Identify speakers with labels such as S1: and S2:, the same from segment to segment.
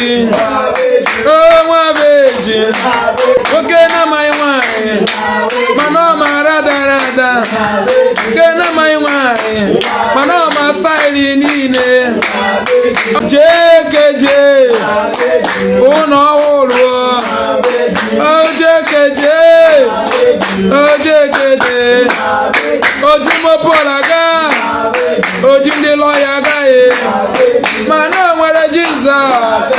S1: virgin, o nwa virgin, nwoke na-amaghị nwanyị mana ọ mara dara ada, nwoke na-amaghị nwanyị mana ọ ma style niile. Jee keje ụlọ ọhụrụ, o jee keje, o jee keje, oji mopol aga, oji ndị lọya agaghị, mana o nwere Jizọs.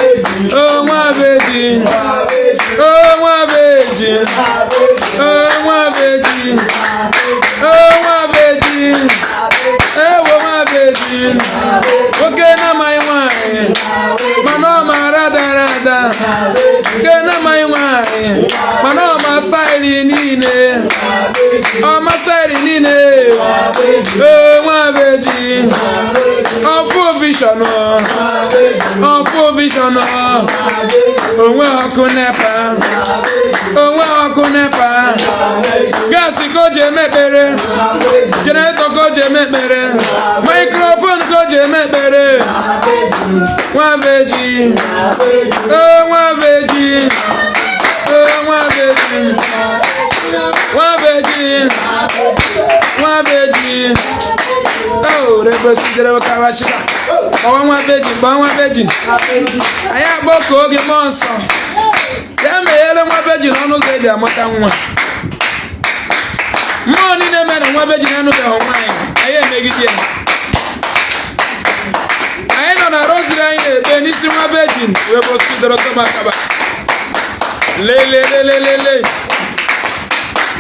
S1: O nwa virgin, o nwa virgin, o nwa virgin, o nwa virgin, ewo nwa virgin, nwoke na-amaghị nwanyị mana ọ mara dara ada, nwoke na-amaghị nwanyị mana ọ ma style niile, ọ ma style niile. O nwa virgin, ọfụ vision, ọfụ vision, onwe ọkụ NEPA, onwe ọkụ NEPA, gas ka o ji eme ekpere, generator ka o ji eme ekpere, microphone ka o ji eme ekpere. Nwa virgin, o nwa virgin, o nwa virgin, nwa virgin, nwa virgin, o rebesidere kawashika. Kpọwa nwa virgin, kpọọ nwa virgin. Anyị akpọkuo oge mmụọ nsọ ya meghere nwa virgin ọnụ ụzọ eji amụta nwa. Mmụọ niile mere na nwa virgin anụbeghị nwaanyị, anyị emegide ya. Anyị nọ na rosary, anyị na-ekpe n'isi nwa virgin wee bosidoro tomakaba lelelelelele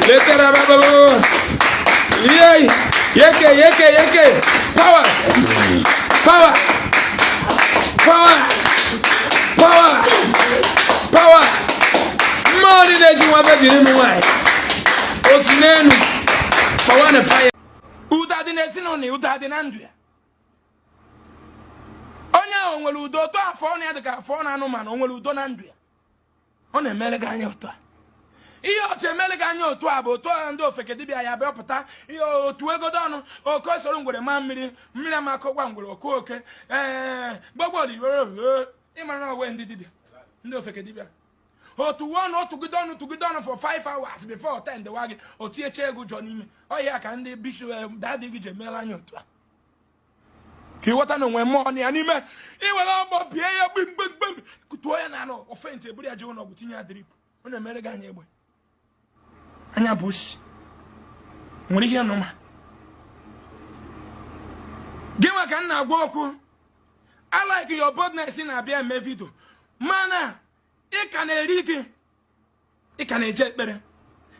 S1: letara bababo yey yeke yeke yeke. Power, power, power, power, power! Mmụọ niile ji nwa virgin ịmụ nwaanyị o si n'elu kpọwa na fire. Udo adị n'ezinụlọ ya, udo adị na ndụ ya. Onye ahụ nwere udo otu afọ ọnụ ya dị ka afọ ọnụ anụmanụ. O nwere udo na ndụ ya? Ọ na-emere gị anya otu a. Ihe ọchị emere gị anya otu a bụ otu a. Ndị ofeke dibịa ya bịa pụta ihe otu egodo ọnụ oke soro ngwere maa mmiri, mmiri amakọkwa ngwere oke oke. Ee, gbogbo ịmara na onwe ndị dibịa, ndị ofeke dibịa, otu ọnụ otugide ọnụ tugide ọnụ for 5 hours before 10 dewa gị, o tinyecha ego ụjọ n'ime ọhịa ka ndị bishop daddy gị ji emeela anya otu a, ka ịghọta na onwe mmụọ na ya n'ime. Iwere ọgbọ bie ya gbimgbimgbim, tụọ ya na anụ ofenti, eburu ya jee ụlọ ọgwụ, tinye ya drip. Ọ na-emere gị anya egbe anya bụ osi nwere ihe nụma gị nwa ka m na-agwa okwu. I like your boldness na-abịa eme video, mana ị ka na-eri gị, ị ka na-eje ekpere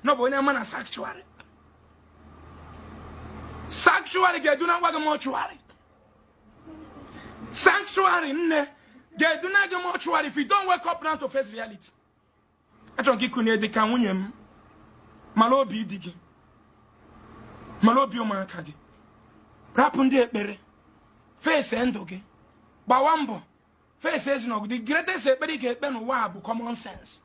S1: na ọ bụ onye ama na sanctuary. Sanctuary ga-eduna gwa gị mortuary. Sanctuary nne ga-eduna gị mortuary if you don't wake up now to face reality. Achọrọ m ka ịkụnye dị ka nwunye m mara obi di gị, mara obi ụmụaka gị. Rapụ ndị ekpere, face ndụ gị, gbawa mbọ, face ezinụlọ. The greatest ekpere ị ga-ekpe n'ụwa a bụ common sense.